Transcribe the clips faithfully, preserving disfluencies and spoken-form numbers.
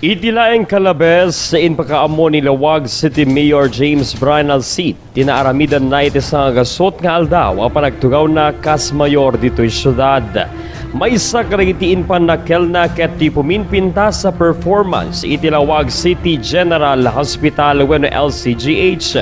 Iti laeng kalabes, impakaammo ni Laoag City Mayor James Brian Alcid ti naaramidanna iti sangagasut nga aldaw a panagtugawna kas mayor ditoy siudad. Maysa kadagiti impannakkelna ket ti puminpintas a performance iti Laoag City General Hospital wenno L C G H.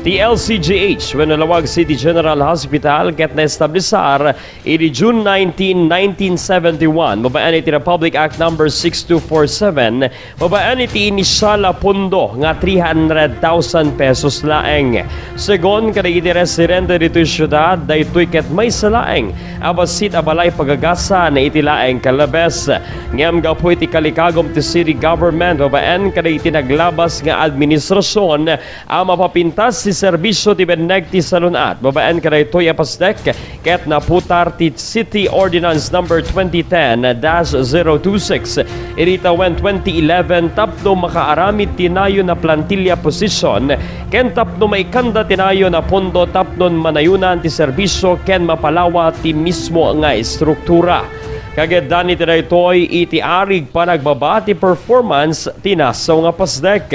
Ti L C G H wenno Laoag City General Hospital ket naestablisar idi June nineteen, nineteen seventy-one, babaen iti Republic Act Number six two four seven, babaen iti inisial a pondo nga three hundred thousand pesos laeng. Segun kadagiti residente ditoy siudad, daytoy ket maysa laeng a bassit a balay pagagasan iti laeng kalabes. Ngem gapu iti kalikagum ti city government, babaen kadagiti naglabas nga administrasyon, a mapapintas ti serbisyo ti benneg ti salun-at babaen kadaytoy a pasdek ket naputar ti City Ordinance Number twenty ten dash zero two six iti tawen twenty eleven tapno makaaramid ti nayon a plantilla posisyon ken tapno maikanda ti nayon a pondo tapnon manayonan ti serbisyo ken mapalawa ti mismo nga estruktura. Kageddan iti daytoy iti arig panagbaba ti performance ti nasaw nga pasdek.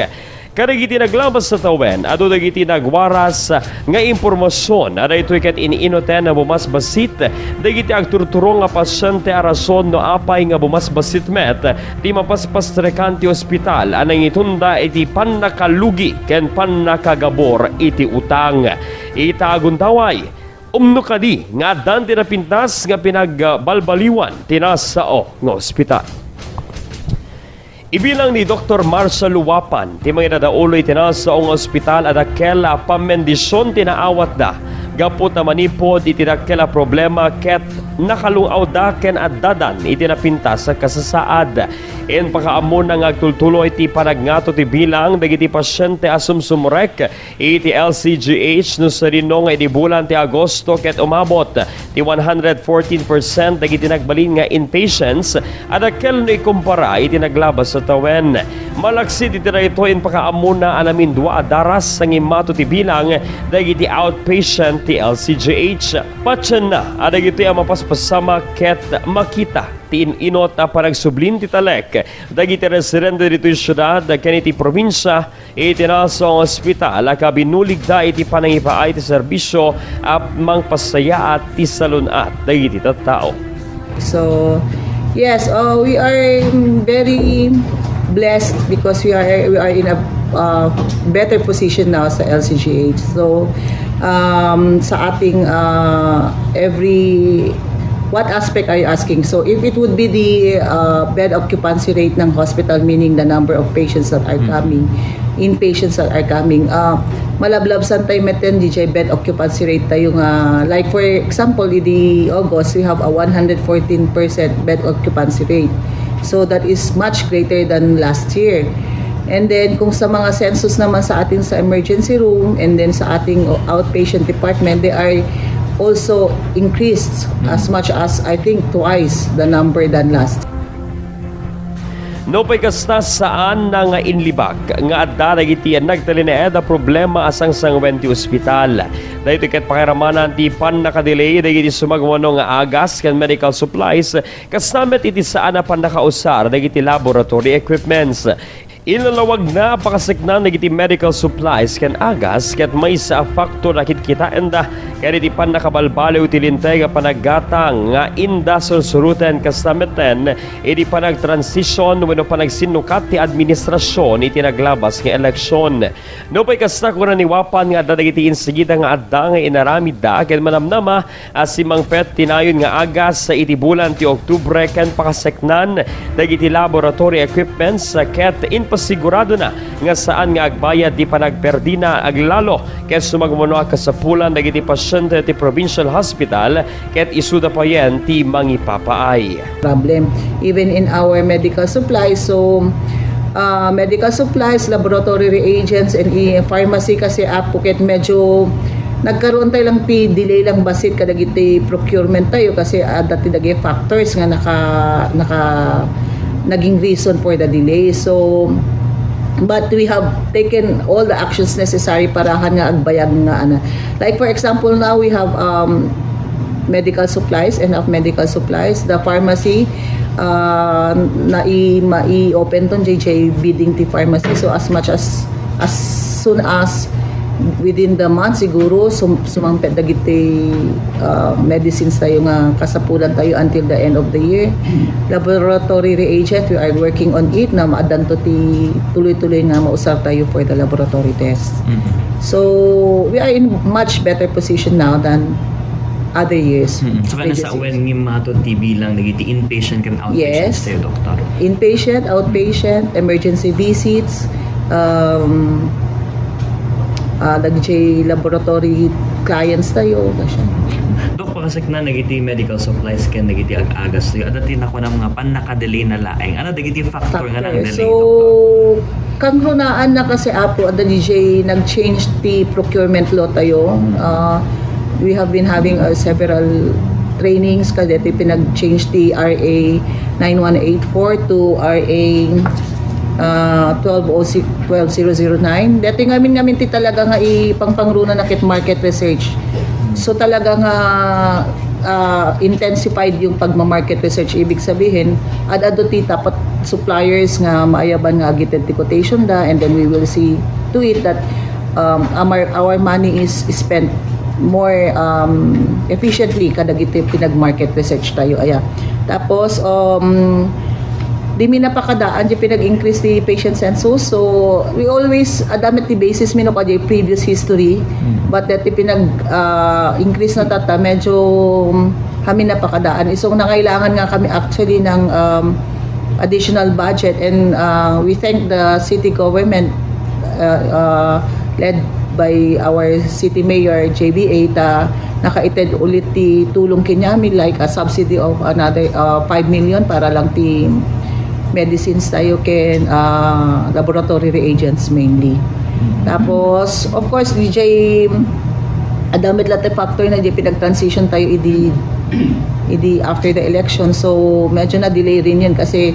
Kadagiti naglabas a tawen, adu dagiti nagwaras nga impormasion a daytoy ket in-inoten a bumasbasit dagiti agturturong a pasiente a rason no apay nga bumasbasit met ti mapaspastrekan ti ospital a nangitunda iti pannakalugi ken pannakagabur iti utang. Ita agundaway, umno kadi nga addan ti napintas nga pinagbalbaliwan ti nasao nga ospital. Ibilang ni Doktor Marshall Luwapan ti mangidadaolo iti nasao nga ospital a dakkel a pammendision ti naawatda gapu ta manipud iti dakkel a problema ket nakalung-awda ken addadan iti napintas a kasasaad. Impakaammona nga agtultuloy ti panagngato ti bilang dagiti pasiente a sumsumrek iti L C G H no sadino nga idi bulan ti Agosto ket umabot ti one hundred fourteen percent dagiti nagbalin nga inpatients a dakkel no ikumpara iti naglabas a tawen. Malaksid iti daytoy, impakaammona a namindua a daras nga immato ti bilang dagiti outpatient ti L C G H. Patienna a dagitoy a mapaspasamak ket makita ti in-inot a panagsublin ti talek dagiti residente ditoy siudad ken iti probinsia iti nasao nga ospital a kabinuligda iti panangipaay ti serbisio a mangpasayaat ti salun-at dagiti tattao. So, yes, uh, we are very blessed because we are we are in a uh, better position now sa L C G H. So, um, sa ating uh, every what aspect are you asking? So, if it would be the uh, bed occupancy rate ng hospital, meaning the number of patients that are coming, inpatients that are coming, uh, malablabsan tayo met yan, D J, bed occupancy rate tayo nga, like for example, in the August, we have a one hundred fourteen percent bed occupancy rate. So, that is much greater than last year. And then, kung sa mga census naman sa ating sa emergency room and then sa ating outpatient department, they are also increased as much as, I think, twice the number than last. Nupay kasta, saan na nga inlibak nga adda dagiti nagtalinaed a problema a sangsangawen ti ospital. Daytoy ket pakiramanan ti pannakadelay dagiti sumagmamano nga agas ken medical supplies, kasta met iti saan a pannakausar dagiti laboratory equipments. Inlalawagna a pakaseknan dagiti medical supplies ken agas ket maysa a faktor a kitkitaenda ken iti pannakabalbaliw ti linteg a panaggatang nga inda sursuroten kasta metten iti panagtransision wenno panagsinnukat ti administrasion iti naglabas nga eleksion. Nupay kasta, kuna ni Wapan nga adda dagiti insigida nga adda nga inaramidda ken manamnama a simmangpet ti nayon nga agas iti bulan ti Oktubre ken pakaseknan dagiti laboratory equipments ket impasiguradona nga saan nga agbayad ti panagperdina aglalo ket sumagmamano a kasapulan dagiti pasiente ti provincial hospital ket isuda payen ti mangipapaay. Problem. Even in our medical supplies, so uh, medical supplies, laboratory reagents, and i- pharmacy kasi apo ket medyo nagkaroon tayo lang ti delay lang basit kadagiti procurement tayo kasi uh, dati dagiti factors nga naka naka naging reason for the delay. So but we have taken all the actions necessary para han nga agbayag nga ano. Like for example now we have um, Medical supplies, enough medical supplies. The pharmacy, uh, nai-, mai-open ton J J bidding ti pharmacy. So as much as, as soon as within the month, siguro sum-, sumangpet dagiti, uh, medicines tayo nga kasapulan tayo until the end of the year. Laboratory reagent, we are working on it na maadanto ti tuloy-tuloy nga mausar tayo for the laboratory test. Mhm. So, we are in much better position now than other years. Mm. So, kano sa awan nga mato ti bilang dagiti inpatient ken outpatient Yes. tayo, doktor? Inpatient, outpatient, emergency visits, um, ah, dagiti laboratory clients tayo, kasya. Dok, pakasakna dagiti medical supplies ken dagiti ag-agas tayo. Adda ti nakunam nga pannakadelay na laeng. Ano dagiti factor nga Factor. nang delay, So, doktor? Kangrunaan na kasi, Apo, adda D J, nag-change ti procurement law tayo. Mm. Uh, we have been having, uh, several trainings, kadeti pinag-change ti R A nine one eight four to R A, uh, twelve oh six, twelve zero zero nine. Deti ngamin, ngamin ti talaga nga ipangpangruna na ket market research. So talaga nga, uh, intensified yung pagma-market research. Ibig sabihin, ad-ado ti dapat suppliers nga maayaban nga agited ti quotation da, and then we will see to it that, um, our, our money is spent more, um, efficiently kadagiti pinag-market research tayo, aya. Tapos, um, di mi napakadaan di pinag-increase ti patient census. So, we always, adda met ti basis mi no kadi previous history. Hmm. But that ti pinag, uh, increase na tata, medyo, um, kami napakadaan. Isong nangailangan nga kami actually ng, um, additional budget, and, uh, we thank the city government, uh, uh, led by our city mayor, J B A, ta nakaited ulit ti tulong kaniami, like a subsidy of another, uh, five million para lang ti medicines tayo ken, uh, laboratory reagents mainly. Tapos, of course, D J, adda met latta factor na di pinag-transition tayo idi, idi after the election. So, medyo na-delay rin yun kasi,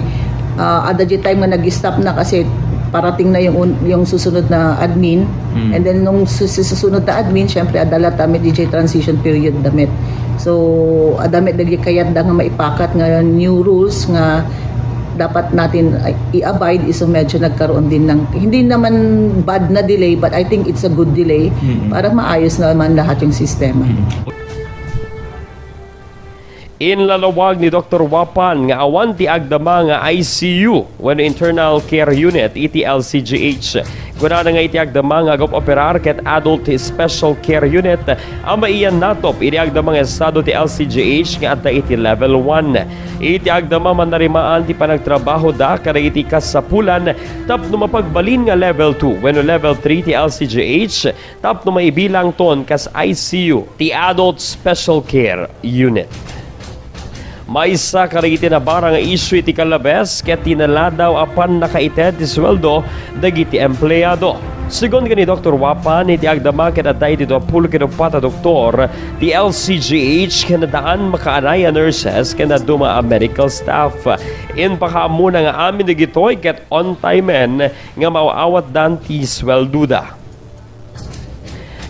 ah, adda di time nga nag-stop na kasi parating na yung un-, yung susunod na admin. Mm. And then, nung sus-, susunod na admin, syempre, adda latta met di transition period da met. So, adda met dagiti kayat da nga maipakat nga new rules nga dapat natin, ay, i-abide, iso medyo nagkaroon din ng, hindi naman bad na delay, but I think it's a good delay Mm. para maayos naman lahat yung sistema. Mm. Inlalawag ni Doktor Wapan nga awan ti agdama nga I C U wenno internal care unit iti L C G H. Kunana nga iti agdama nga agop-operar ket adult special care unit a maiyan natop iti agdama nga estado ti L C G H nga adda iti level one. Iti agdama, mannarimaan ti panagtrabahoda kadagiti kasapulan tapno mapagbalin nga level two wenno level three ti L C G H tapno maibilangton kas I C U ti Adult Special Care Unit. Maysa kadagiti nabara nga issue iti Kalabes ket ti naladaw a pannakaited ti sueldo dagiti empleado. Segun ken ni Doktor Wapan, iti agdama ket adda iti duapulo ket uppat a doktor ti L C G H ken addaan makaanay a nurses ken dadduma a medical staff. Impakaammona nga amin dagitoy ket on time-en nga maaw-awatdan ti sueldoda.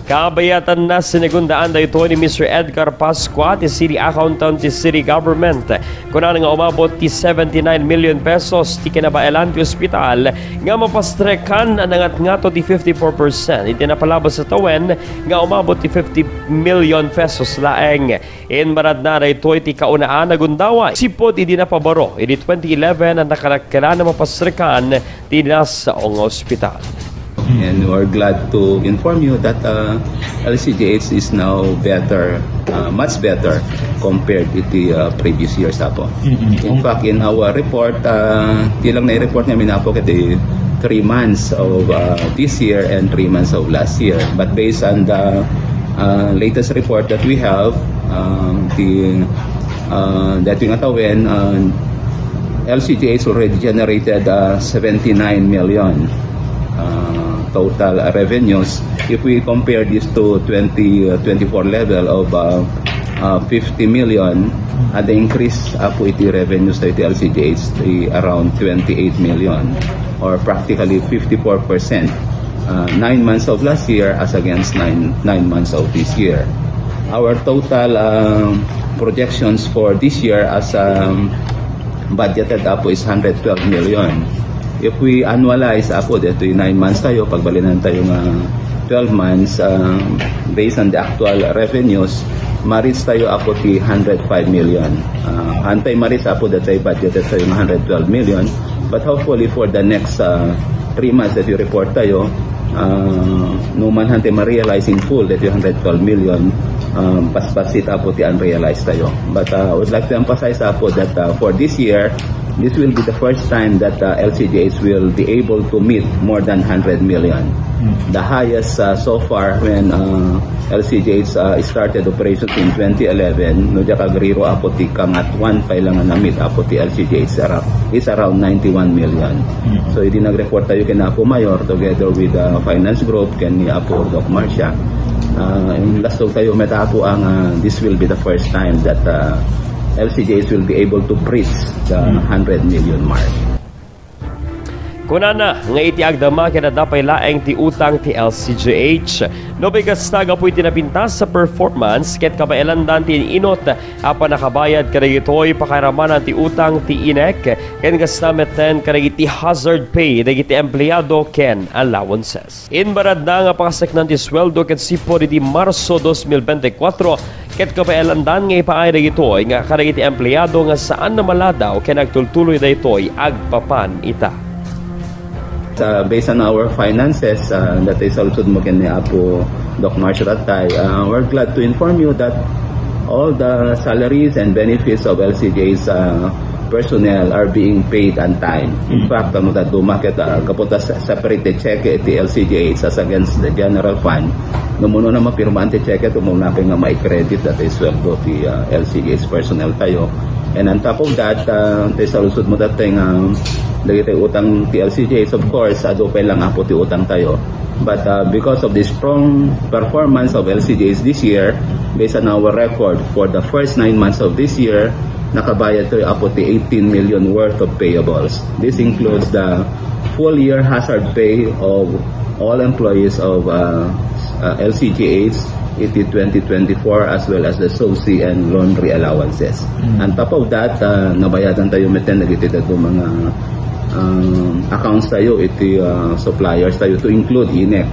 Kabayatanna, sinegundaan daytoy ni Mister Edgar Pascua ti city accountant ti city government. Kunana nga umabot ti seventy-nine million pesos ti kinabaelan ti ospital nga mapastrekan a nangatngato ti fifty-four percent iti napalabas a tawen nga umabot ti fifty million pesos laeng. Inmaradna daytoy ti kaunaan a gundaway sipud idi napabaro idi twenty eleven a nakadakkelan a mapastrekan ti nasao nga ospital. And we're glad to inform you that, uh, L C G H is now better, uh, much better compared with the, uh, previous years, Apo. Mm-mm. In fact, in our report, uh, ti lang na report namin, Apo, kaya three months of, uh, this year and three months of last year. But based on the, uh, latest report that we have, um, the, uh, that we got when, uh, L C G H already generated, uh, seventy-nine million, uh, total revenues. If we compare this to twenty, uh, twenty-four level of, uh, uh, fifty million, uh, the increase, uh, po iti revenues tayo iti L C G H, eh, around twenty-eight million, or practically fifty-four percent, uh, nine months of last year as against nine, nine months of this year. Our total um, projections for this year as um, budgeted, apo, is hundred twelve million. If we annualize, apo, detoy nine months tayo, pagbalinan tayo nga twelve months, um, based on the actual revenues, ma-reach tayo, apo, ti hundred five million. Uh, antay ma-reach, apo, detoy budgeted tayo nga hundred twelve million. But hopefully for the next uh, three months that you report tayo, uh, no man hante ma-realize in full that yung hundred twelve million, um, paspasit, apo, ti unrealized tayo. But uh, I would like to emphasize, apo, that uh, for this year, this will be the first time that uh, L C G H will be able to meet more than hundred million. The highest uh, so far when uh, L C G H uh, started operations in twenty eleven, no diak agriro, apo, ti kangatuan pay lang nga na-meet, apo, ti L C G H is around, is around ninety-one million. So, idi nag-report tayo ken Apo Mayor together with the finance group ken ni Apo Doc Marcia, uh, inlastog tayo met, apo, ang uh, this will be the first time that uh, L C G H will be able to breach the hundred million mark. Kunana nga iti agdama ket adda pay laeng ti utang ti L C G H. No, bigasta gapu iti napintas a performance ket kabaelandan ti in-inut a pannakabayad kadagitoy pakairamanan ti utang ti INEC ken kasta metten kadagiti hazard pay dagiti empleado ken allowances. Imbaradna nga pakaseknan ti sueldo ket sipud iti Marso dos mil bente kuatro, ket kabaelandan nga ipaay dagitoy nga kadagiti empleado nga saan a maladaw ken agtultuloy daytoy agpapan ita. Uh, based on our finances, uh, that is also mo ken ni Apo Doc Marcia Ratay, uh, we're glad to inform you that all the salaries and benefits of L C J's uh, personnel are being paid on time. In fact, ano, that dumaket, uh, kaputas separate the check iti L C J H as against the general fund. No, umuna mapirmaan ti check, umuna nga mai-credit dati sweldo ti uh, L C J H personnel tayo. And on top of that, uh, ti saludsod mo dati nga dagiti utang ti L C J H, of course, adu pay lang, apo, ti utang tayo. But uh, because of the strong performance of L C J H this year, based on our record for the first nine months of this year, nakabayad tayo, apo, ti eighteen million worth of payables. This includes the full year hazard pay of all employees of uh, uh, L C J H iti twenty twenty-four, as well as the SOSI and laundry allowances. On top of that, uh, nabayadan tayo metten dagiti dadduma nga um, accounts tayo iti uh, suppliers tayo, to include INEC.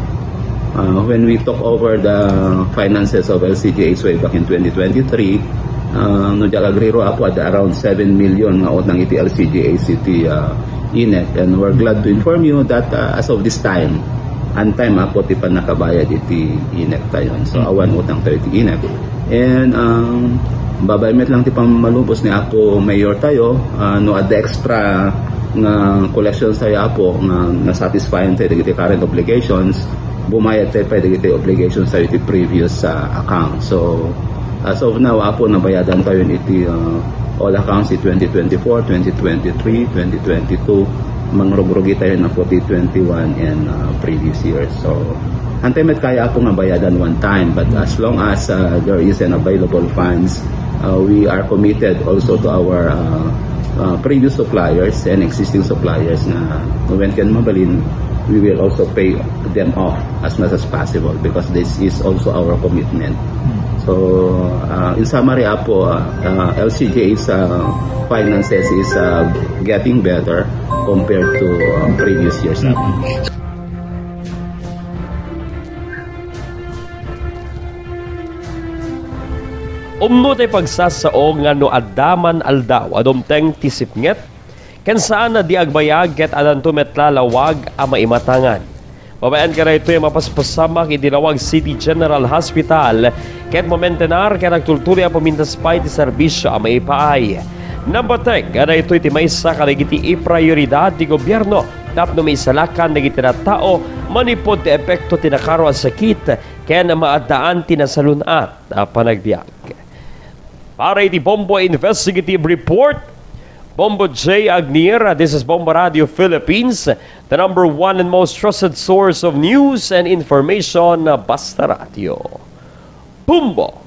Uh, when we took over the finances of L C J H way back in twenty twenty-three, uh, no diak agriro, apo, adda around seven million nga utang iti L C J H iti uh, INEC. And we're glad to inform you that uh, as of this time, on time, apo, ti pannakabayad iti INEC tayo. So, awan utang tayo iti INEC. And um, babay met lang ti pammalubos ni Apo Mayor tayo, uh, no adda extra nga collections tayo, apo, nga nasatisfyan tayo dagiti current obligations, bumayad tayo pay dagiti obligations tayo iti previous uh, account. So, as of now, apo, nabayadan tayo iti uh, all accounts iti twenty twenty-four, twenty twenty-three, twenty twenty-two, mangrugrugi tayo na po ti twenty-one and uh, previous years. So, antay met kaya, apo, nga bayadan one time, but as long as uh, there is an available funds, uh, we are committed also to our uh, uh, previous suppliers and existing suppliers na when can mabalin, we will also pay them off as much as possible because this is also our commitment. So, uh, in summary, apo, uh, uh, L C J H uh, finances is uh, getting better compared to uh, previous years. Umno tay pagsasao nga no adda man aldaw a dumteng ti sipnget, ken saan a di agbayag ket adanto met lalawag a maimatangan. Babaen kadaytoy a mapaspasamak iti Laoag City General Hospital ket mamentenar ken agtultuloy a pumintas pay ti serbisio a maipaay. Nabateg a daytoy ti maysa kadagiti iprioridad ti gobierno tapno maisalakan dagiti tattao manipud ti epekto ti nakaro a sakit ken maaddaan ti nasalun-at a panagbiag. Para iti Bombo Investigative Report, Bombo J Agnier, this is Bombo Radio Philippines, the number one and most trusted source of news and information, Basta Radio. Bombo!